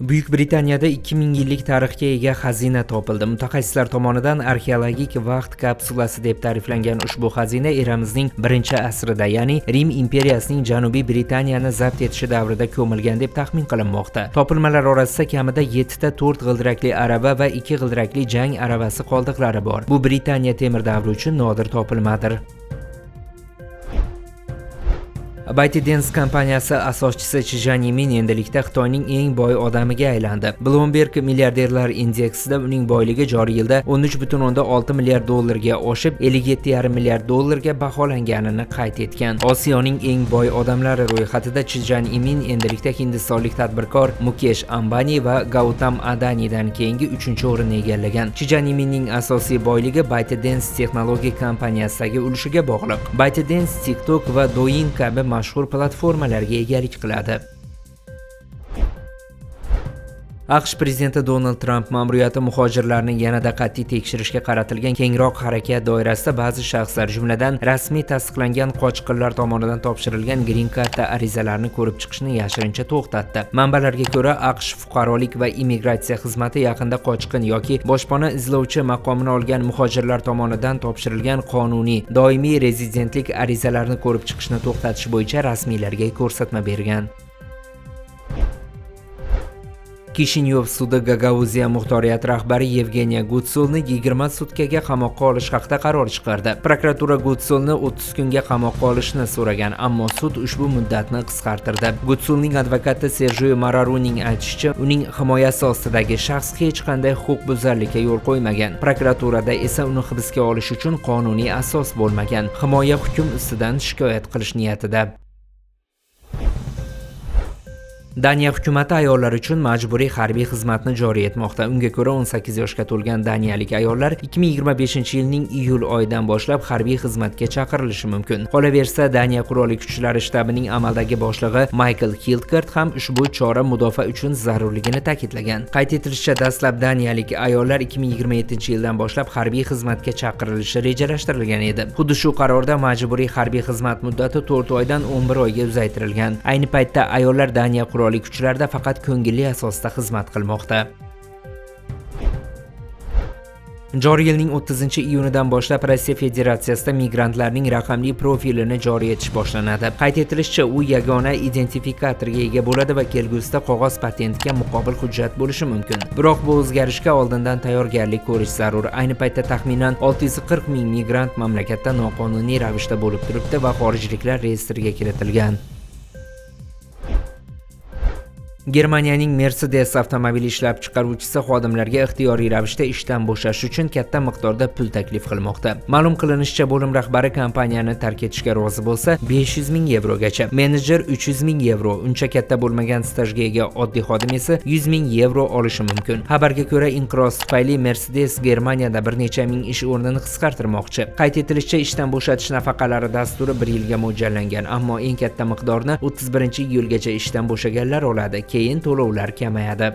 Buyuk Britaniyada 2000 yillik tarixga ega xazina topildi. Mutaxassislar tomonidan arxeologik vaqt kapsulasi deb ta'riflangan ushbu xazina eramizning 1-asrida, ya'ni Rim imperiyasining Janubiy Britaniyani zabt etishi davrida ko'milgan deb taxmin qilinmoqda. Topilmalar orasida kamida 7 ta 4 g'ildirakli arava va 2 g'ildirakli jang aravasi qoldiqlari bor. Bu Britaniya temir davri uchun nodir topilmadir. ByteDance kompaniyasi asoschisi Chjan Yimin endilikda Xitoyning eng boy odamiga aylandi. Bloomberg milliarderlar indeksida uning boyligi joriy yilda 13,6 milliard dollarga oshib, 57,5 milliard dollarga baholanganini qayd etgan. Osiyoning eng boy odamlari ro'yxatida Chjan Yimin endilikda hindistonlik tadbirkor Mukesh Ambani va Gautam Adanidan keyingi 3-o'rinni egallagan. Chjan Yiminning asosiy boyligi ByteDance texnologik kompaniyasidagi ulushiga bog'liq. ByteDance TikTok va Douyin kabi mashhur platformalarga egalik qiladi. AQSh prezidenti Donald Tramp ma'muriyati muhojirlarni yanada qat'iy tekshirishga qaratilgan kengroq harakat doirasida ba'zi shaxslar, jumladan rasmiy tasdiqlangan qochqinlar tomonidan topshirilgan green karta arizalarini ko'rib chiqishni yashirincha to'xtatdi. Manbalarga ko'ra, AQSh fuqarolik va immigratsiya xizmati yaqinda qochqin yoki boshpana izlovchi maqomini olgan muhojirlar tomonidan topshirilgan qonuniy doimiy rezidentlik arizalarini ko'rib chiqishni to'xtatish bo'yicha rasmiylarga ko'rsatma bergan. Kishinyov sudi Gagauziya muxtoriyati rahbari Yevgeniya Gutsulni 20 sutkaga qamoqqa olish haqida qaror chiqardi. Prokuratura Gutsulni 30 kunga qamoqqa olishni so'ragan, ammo sud ushbu muddatni qisqartirdi. Gutsulning advokati Sergio Mararuning aytishicha, uning himoyasi ostidagi shaxs hech qanday huquqbuzarlikka yo'l qo'ymagan. Prokuraturada esa uni hibsga olish uchun qonuniy asos bo'lmagan. Himoya hukm ustidan shikoyat qilish niyatida. Daniya hukumati ayollar uchun majburiy harbiy xizmatni joriy etmoqda. Unga ko'ra, 18 yoshga to'lgan daniyalik ayollar 2025-yilning iyul oyidan boshlab harbiy xizmatga chaqirilishi mumkin. Qolaversa, Daniya qurolli kuchlari shtabining amaldagi boshlig'i Maykl Hildgaard ham ushbu chora mudofaa uchun zarurligini ta'kidlagan. Qayd etilishicha, dastlab daniyalik ayollar 2027-yildan boshlab harbiy xizmatga chaqirilishi rejalashtirilgan edi. Xuddi shu qarorda majburiy harbiy xizmat muddati 4 oydan 11 oyga uzaytirilgan. Ayni paytda ayollar Daniya qurolli kuchlarda faqat ko'ngilli asosda xizmat qilmoqda. Joriy yilning 30-iyunidan boshlab Rossiya Federatsiyasida migrantlarning raqamli profilini joriy etish boshlanadi. Qayd etilishicha, u yagona identifikatorga ega bo'ladi va kelgusida qog'oz patentga muqobil hujjat bo'lishi mumkin. Biroq bu o'zgarishga oldindan tayyorgarlik ko'rish zarur. Ayni paytda taxminan 640 ming migrant mamlakatda noqonuniy ravishda bo'lib turibdi va xorijliklar reyestriga kiritilgan. Germaniyaning Mercedes avtomobil ishlab chiqaruvchisi xodimlarga ixtiyoriy ravishda ishdan bo'shash uchun katta miqdorda pul taklif qilmoqda. Ma'lum qilinishicha, bo'lim rahbari kompaniyani tark etishga rozi bo'lsa, 500 ming yevrogacha, menejer 300 ming yevro, uncha katta bo'lmagan stajga ega oddiy xodim esa 100 ming yevro olishi mumkin. Xabarga ko'ra, inqiroz tufayli Mercedes Germaniyada bir necha ming ish o'rnini qisqartirmoqchi. Qayd etilishicha, ishdan bo'shatish nafaqalari dasturi bir yilga mo'ljallangan, ammo eng katta miqdorni 31-iyulgacha ishdan bo'shaganlar oladi. Keyin to'lovlar kamayadi.